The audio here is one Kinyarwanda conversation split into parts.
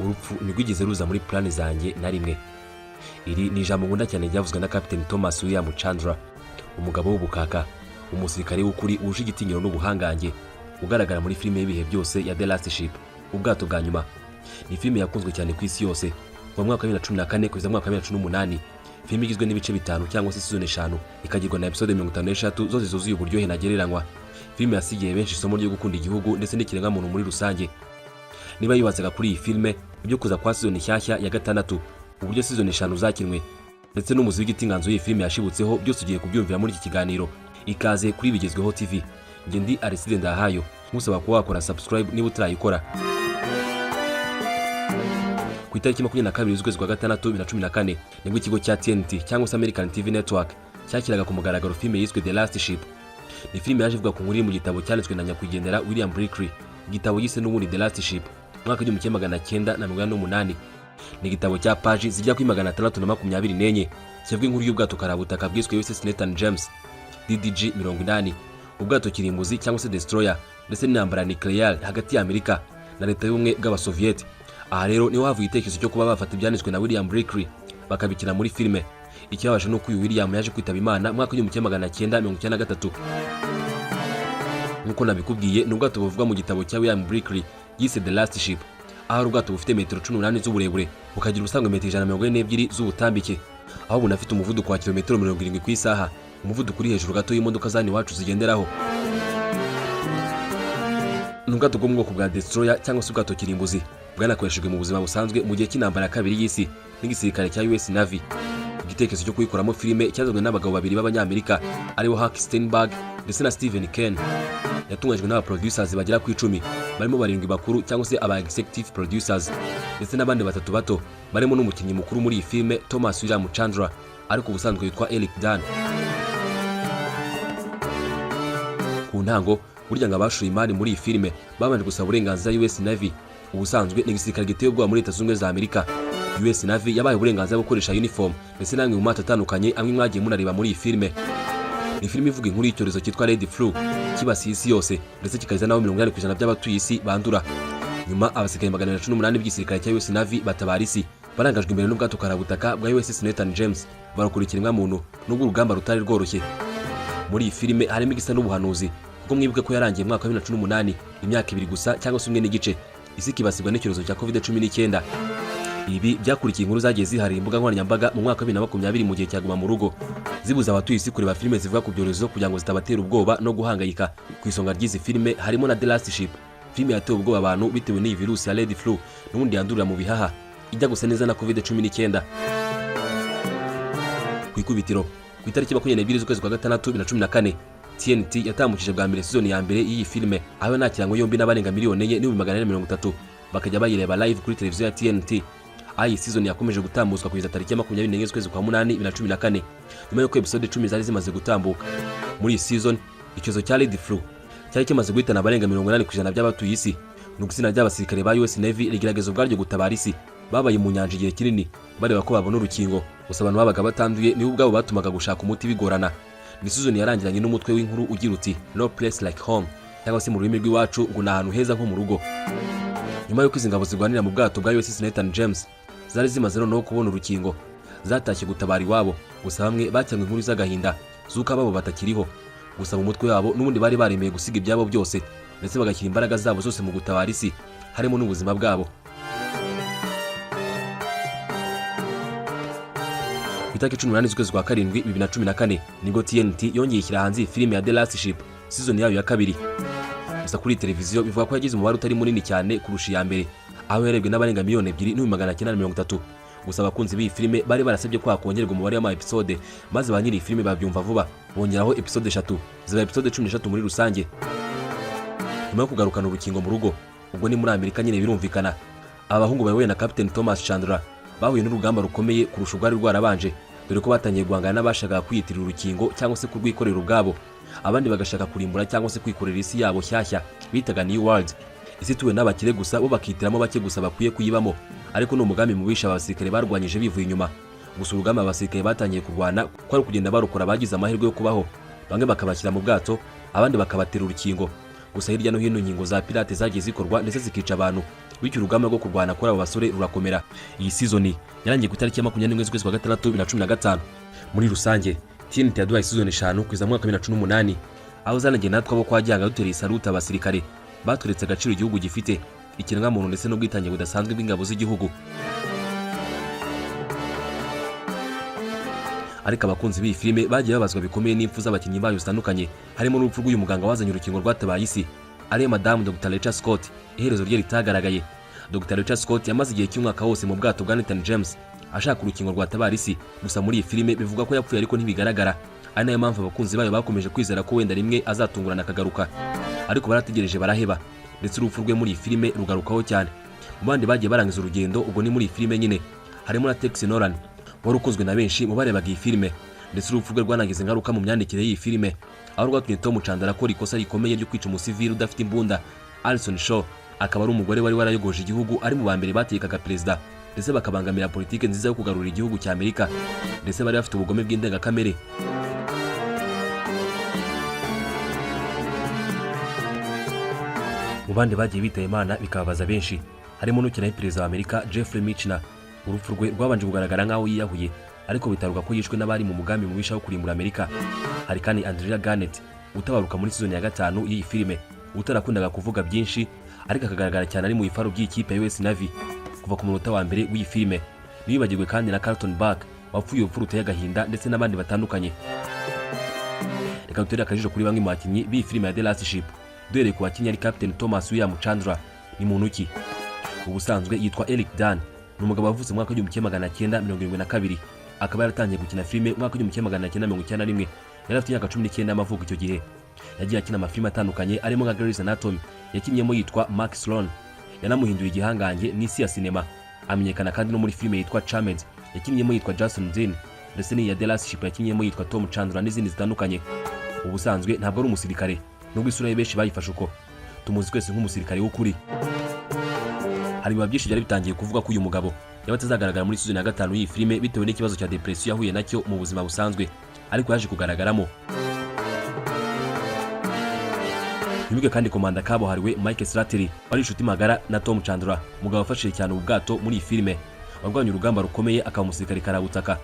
Urupfu ntirwigeze ruza muri plan zanjye na rimwe. Iri ni ijambo nkunda cyane ryavuzwe na Captain Thomas William Chandler, umugabo w'ubukaka, umusirikare w'ukuri wuje igitinyiro n'ubuhangange, ugaragara muri filime y'ibihe byose ya The Last Ship, ubwato bwa nyuma. Ni filime yakunzwe cyane ku isi yose kuva mu mwaka wa 2014 kugeza mu mwaka wa 2018. Filime igizwe n'ibice bitanu cyangwa se season 5, ikagirwa na episode 53 zose zuzuye uburyohe ntagereranywa. Filime yasigiye benshi isomo ryo gukunda igihugu ndetse n'ikiremwamuntu muri rusange. Niba yibazaga kuri iyi filime, ibyo kuza kwa season nshyashya ya gatandatu, uburyo season 5 zakinwe, ndetse n'umuzi w'igiti inganzo y'iyi filime yashibutseho, byose ugiye kubyumvira muri iki kiganiro. Ikaze kuri Bigezweho TV, njye ndi Aristide Ndahayo, nkusaba kuba wakora subscribe niba utarayikora. Ku itariki 22 z'ukwezi kwa gatandatu 2014 nibwo ikigo cya TNT cyangwa se American TV Network cyakiraga ku mugaragaro filime yiswe The Last Ship. Ni filime yaje ivuga ku nkuru iri mu gitabo cyanditswe na nyakwigendera William Blakely, igitabo yise n'ubundi The Last Ship mu mwaka w'1988. Ni igitabo cya paji zijya kuri 624 kivuga inkuru y'ubwato karabutaka bwiswe USS Nathan James, DDG 80, ubwato kirimbuzi cyangwa se destroyer, ndetse n'intambara ya nuclear hagati ya Amerika na Leta y'Ubumwe bw'Abasoviyeti. Aha rero niho havuye igitekerezo cyo kuba bafata ibyanditswe na William Blakely bakabikina muri filime. Ikibabaje ni uko uyu William yaje kwitaba Imana mu mwaka w'1993. Nk'uko nabikubwiye, ni ubwato buvugwa mu gitabo cya William Blakely yise The Last Ship, aho ari ubwato bufite metero 18 z'uburebure, bukagira ubusanzwe metero 142 z'ubutambike, aho bunafite umuvuduko wa kilometero 70 ku isaha, umuvuduko uri hejuru gato y'imodoka zani iwacu zigenderaho. Ni ubwato bwo mu bwoko bwa destroyer cyangwa se ubwato kirimbuzi, bwanakoreshejwe mu buzima busanzwe mu gihe cy'intambara ya kabiri y'isi n'igisirikare cya US Navy. Igitekerezo cyo kuyikoramo filime cyazanywe n'abagabo babiri b'Abanyamerika, aribo Hank Steinberg ndetse na Steven Kane. Yatunganyijwe n'aba producers bagera ku 10, barimo barindwi bakuru cyangwa se aba executive producers, ndetse n'abandi batatu bato, barimo n'umukinnyi mukuru muri iyi filime Thomas William Chandler, ariko ubusanzwe witwa Eric Dunn. Ku ntango burya ngo abashoye imari muri iyi filime babanje gusaba uburenganzira US Navy. Ubusanzwe ni igisirikare giteye ubwoba muri Leta Zunze Ubumwe za Amerika. US Navy yabaye uburenganzira bwo gukoresha uniform ndetse n'amwe mu mato atandukanye amwe mwagiye munareba muri iyi filime. Ni filime ivuga inkuru y'icyorezo cyitwa Red Flu kibasiye isi yose, ndetse kikageza n'aho 80% by'abatuye isi bandura. Nyuma abasirikare 218 b'igisirikare cya US Navy batabara isi, barangajwe imbere n'ubwato karabutaka bwa USS Nathan James, barokora ikiremwamuntu nubwo urugamba rutari rworoshye. Muri iyi filime harimo igisa n'ubuhanuzi, kuko mwibuke ko yarangiye mu mwaka wa 2018, imyaka 2 gusa cyangwa se umwe n'igice, isi ikibasirwa n'icyorezo cya COVID 19. Ibi byakurikiye inkuru zagiye ziharira imbuga nkoranyambaga mu mwaka wa 2020 mu gihe cya Guma mu Rugo, zibuza abatuye isi kureba filime zivuga ku byorezo kugira ngo zitabatera ubwoba no guhangayika. Ku isonga ry'izi filime harimo na The Last Ship, filime yateye ubwoba abantu bitewe n'iyi virusi ya Red Flu n'ubundi yandurira mu bihaha, ijya gusa neza na COVID 19. Ku ikubitiro, ku itariki 22 z'ukwezi kwa gatandatu 2014, TNT yatambukije bwa mbere season ya mbere y'iyi filime, aho nakiranywe yombi n'abarenga miliyoni 4,430,000, bakajya bayireba live kuri televiziyo ya TNT. Aho iyi season yakomeje gutambutswa kugeza tariki ya 24 z'ukwezi kwa munani 2014, nyuma y'uko episode 10 zari zimaze gutambuka. Muri iyi season, icyorezo cya Red Flu cyari kimaze guhitana abarenga 80% by'abatuye isi. Nuko itsinda ry'abasirikare ba US Navy rigerageza ubwaryo gutabara isi. Babaye mu nyanja igihe kinini bareba ko babona urukingo, gusa abantu babaga batanduye nibo ubwabo batumaga gushaka umuti bigorana. Ni season yarangiranye n'umutwe w'inkuru ugira uti "No place like home", cyangwa se mu rurimi rw'iwacu ngo ni ahantu heza nko mu rugo. Nyuma y'uko izi ngabo zirwanira mu bwato bwa USS Nathan James zari zimaze noneho kubona urukingo, zatashye gutabara iwabo. Gusa bamwe bacyanywe inkuru z'agahinda z'uko ababo batakiriho. Gusa mu mutwe wabo n'ubundi bari baremeye gusiga ibyabo byose, ndetse bagashyira imbaraga zabo zose mu gutabara isi, harimo n'ubuzima bwabo. Ku itariki 18 z'ukwezi kwa karindwi 2014 nibwo TNT yongeye ishyira hanze iyi filime ya The Last Ship, season yayo ya kabiri. Gusa kuri iyi televiziyo bivuga ko yagize umubare utari munini cyane kurusha iya mbere, aho yarebwe n'abarenga miliyoni 2,930,000. Gusa abakunzi b'iyi filime bari barasabye ko hakongerwa umubare w'ama episode, maze ba nyiri iyi filime babyumva vuba, bongeraho episode 3, ziba episode 13 muri rusange. Nyuma yo kugarukana urukingo mu rugo, ubwo ni muri Amerika nyine birumvikana, aba bahungu bayobowe na Captain Thomas Chandler bahuye n'urugamba rukomeye kurusha urwari rwarabanje, dore ko batangiye guhangana n'abashakaga kwiyitirira urukingo cyangwa se kurwikorera ubwabo, abandi bagashaka kurimbura cyangwa se kwikorera isi yabo shyashya bitaga New World, isi ituwe n'abakire gusa, bo bakihitiramo bake gusa bakwiye kuyibamo. Ariko ni umugambi mubisha abasirikare barwanyije bivuye inyuma. Gusa urugamba abasirikare batangiye kurwana ko ari ukugenda barokora abagize amahirwe yo kubaho, bamwe bakabashyira mu bwato, abandi bakabatera urukingo. Gusa hirya no hino inkingo za pirate zagiye zikorwa ndetse zikica abantu. Bityo urugamba rwo kurwana kuri abo basore rurakomera. Iyi season yarangiye ku itariki ya 21 z'ukwezi kwa gatandatu 2015. Muri rusange, TNT yaduhaye season 5 kugeza mu mwaka wa 2018, aho zanagiye natwe abo kwa Gihanga dutereye isaruta abasirikare batweretse agaciro igihugu gifite, ikiremwamuntu ndetse n'ubwitange budasanzwe bw'ingabo z'igihugu. Ariko abakunzi b'iyi filime bagiye babazwa bikomeye n'impfu z'abakinnyi bayo zitandukanye, harimo n'urupfu rw'uyu muganga wazanye urukingo rwatabaye isi, ariyo madamu Dr Rachel Scott, iherezo rye ritagaragaye. Dr Rachel Scott yamaze igihe cy'umwaka wose mu bwato bwa Nathan James ashaka urukingo rwatabara isi. Gusa muri iyi filime bivuga ko yapfuye, ariko ntibigaragara, ari nayo mpamvu abakunzi bayo bakomeje kwizera ko wenda rimwe azatungurana akagaruka, ariko barategereje baraheba, ndetse urupfu rwe muri iyi filime rugarukaho cyane. Mu bandi bagiye barangiza urugendo, ubwo ni muri iyi filime nyine, harimo na Tex Nolan wari ukunzwe na benshi mu barebaga iyi filime, ndetse urupfu rwe rwanagize ingaruka mu myandikire y'iyi filime, aho rwatumye Tom Chandler akora ikosa rikomeye ryo kwica umusivili udafite imbunda, Alison Shaw, akaba ari umugore wari warayogoje igihugu, ari mu ba mbere bategekaga perezida ndetse bakabangamira politiki nziza yo kugarura igihugu cya Amerika, ndetse bari bafite ubugome bw'indengakamere. Mu bandi bagiye bitaba Imana bikababaza benshi, harimo n'ukinaho perezida wa Amerika, Jeffrey Michner. Urupfu rwe rwabanje kugaragara nk'aho yiyahuye, ariko bitaruka ko yishwe n'abari mu mugambi mubisha wo kurimbura Amerika. Hari kandi Andrea Garnett utabaruka muri season ya gatanu y'iyi filime, utarakundaga kuvuga byinshi, ariko akagaragara cyane ari mu bifaru by'ikipe ya US Navy kuva ku munota wa mbere w'iyi filime. Ntibibagirwe kandi na Carlton Burke wapfuye urupfu ruteye agahinda, ndetse n'abandi batandukanye. Reka dutere akajisho kuri bamwe mu bakinnyi b'iyi filime ya The Last Ship, duhereye ku bakinnyi ari Captain Thomas William Chandler. Ni muntu ki? Ubusanzwe yitwa Eric Dunn, ni umugabo wavutse mu mwaka w'1972, akaba yaratangiye gukina filime mu mwaka w'1991. Yari afite imyaka 19 y'amavuko icyo gihe. Yagiye akina amafilime atandukanye, arimo nka Grey's Anatomy yakinnyemo yitwa Mark Sloan, yanamuhinduye igihangange mu isi ya sinema. Amenyekana kandi no muri filime yitwa Charmed yakinnyemo yitwa Jason Dean, ndetse n'iya The Last Ship yakinnyemo yitwa Tom Chandler, n'izindi zitandukanye. Ubusanzwe ntabwo ari umusirikare, nubwo isura ye benshi bayifashe uko. Tumuzi twese nk'umusirikare w'ukuri. Hari ibiba byinshi byari bitangiye kuvuga ko uyu mugabo yaba atazagaragara muri season ya gatanu y'iyi filime bitewe n'ikibazo cya depression yahuye nacyo mu buzima busanzwe, ariko yaje kugaragaramo. Ntibige kandi komanda kabuhariwe Mike Slattery, wari inshuti magara na Tom Chandler, umugabo wafashije cyane ubu bwato muri iyi filime, warwanye urugamba rukomeye, akaba umusirikare karabutaka.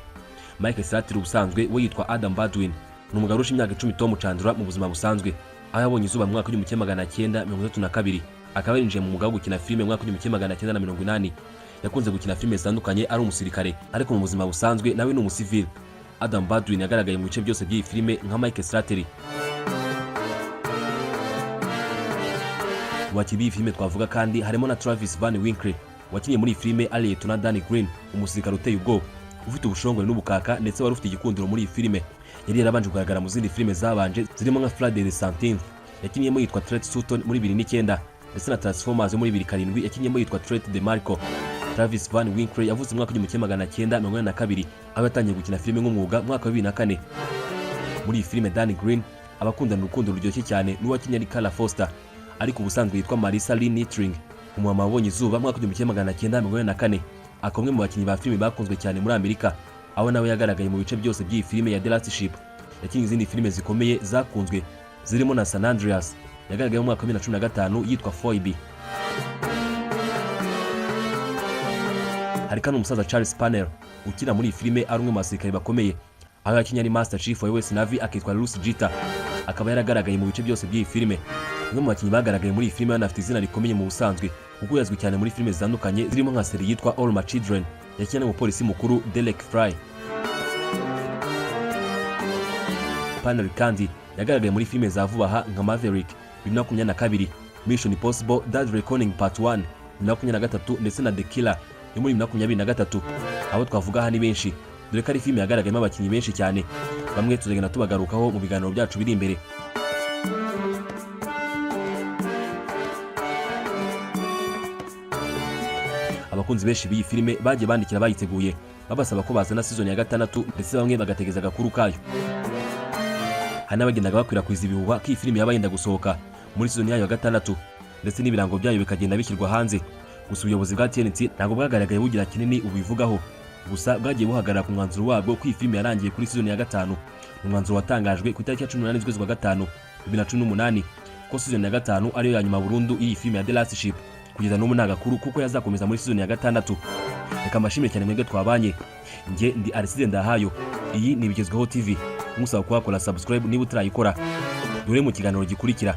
Mike Slattery ubusanzwe we yitwa Adam Baldwin, ni umugabo urusha imyaka 10 Tom Chandler mu buzima busanzwe, aho yabonye izuba mu mwaka w'1962, akaba yarinjiye mu mwuga wo gukina filime mu mwaka w'1980. Yakunze gukina filime zitandukanye ari umusirikare, ariko mu buzima busanzwe nawe ni umusivili. Adam Baldwin yagaragaye mu bice byose by'iyi filime nka Mike Slattery. Mu bakinnyi b'iyi filime twavuga kandi harimo na Travis Van Winkle wakinnye muri iyi filime ari Lieutenant Dan Green, umusirikare uteye ubwoba, ufite ubushongore n'ubukaka, ndetse wari ufite igikundiro muri iyi filime. Yari yarabanje kugaragara mu zindi filime zabanje, zirimo nka Friday the 13th yakinnyemo yitwa Trent Sutton muri 2009, ndetse na Transformers yo muri 2007 yakinnyemo yitwa Trent DeMarco. Travis Van Winkle yavutse mu mwaka w'1982, aho yatangiye gukina filime nk'umwuga mu mwaka wa 2004. Muri iyi filime, Dan Green abakundana urukundo ruryoshye cyane n'uwakinnye ari Carla Foster, ariko ubusanzwe yitwa Marissa Lee Neethling, umumama wabonye izuba mu mwaka w'1944, akaba umwe mu bakinnyi ba filime bakunzwe cyane muri Amerika, aho nawe yagaragaye mu bice byose by'iyi filime ya The Last Ship. Yakinnye izindi filime zikomeye zakunzwe, zirimo na San Andreas yagaragaye mu mwaka wa 2015 yitwa Phoebe. Hari kandi umusaza Charles Parnell ukina muri iyi filime ari umwe mu basirikare bakomeye, aho yakinnye ari Master Chief wa US Navy, akitwa Lucy Jeter, akaba yaragaragaye mu bice byose by'iyi filime. Umwe mu bakinnyi bagaragaye muri iyi filime banafite izina rikomeye mu busanzwe, kuko yazwi cyane muri filime zitandukanye, zirimo nka seri yitwa All My Children yakinnye n'umupolisi mukuru Derek Fry. Parnell kandi yagaragaye muri filime za vuba aha nka Maverick 2022, Mission Impossible Dead Reckoning Part 1 2023, ndetse na The Killer yo muri 2023. Abo twavuga aha ni benshi, dore ko ari filime yagaragayemo abakinnyi benshi cyane, bamwe tuzagenda tubagarukaho mu biganiro byacu biri imbere. Abakunzi benshi b'iyi filime bagiye bandikira bayiteguye babasaba ko bazana season ya gatandatu, ndetse bamwe bagategeza agakuru kayo. Hari n'abagendaga bakwirakwiza ibihuha ko iyi filime yaba yenda gusohoka muri season yayo ya gatandatu, ndetse n'ibirango byayo bikagenda bishyirwa hanze. Gusa ubuyobozi bwa TNT ntabwo bwagaragaye bugira kinini bubivugaho, gusa bwagiye buhagarara ku mwanzuro wabwo ko iyi filime yarangiye kuri season ya gatanu. Ni umwanzuro watangajwe ku itariki ya 18 z'ukwezi kwa gatanu 2018, ko season ya gatanu ariyo ya nyuma burundu y'iyi filime ya The Last Ship. Kugeza n'ubu nta gakuru kuko yazakomeza muri season ya gatandatu. Reka mbashimire cyane mwebwe twabanye. Njye ndi Aristide Ndahayo, iyi ni Ibigezweho TV. Nkusaba kuhakora subscribe niba utarayikora. Dore mu kiganiro gikurikira.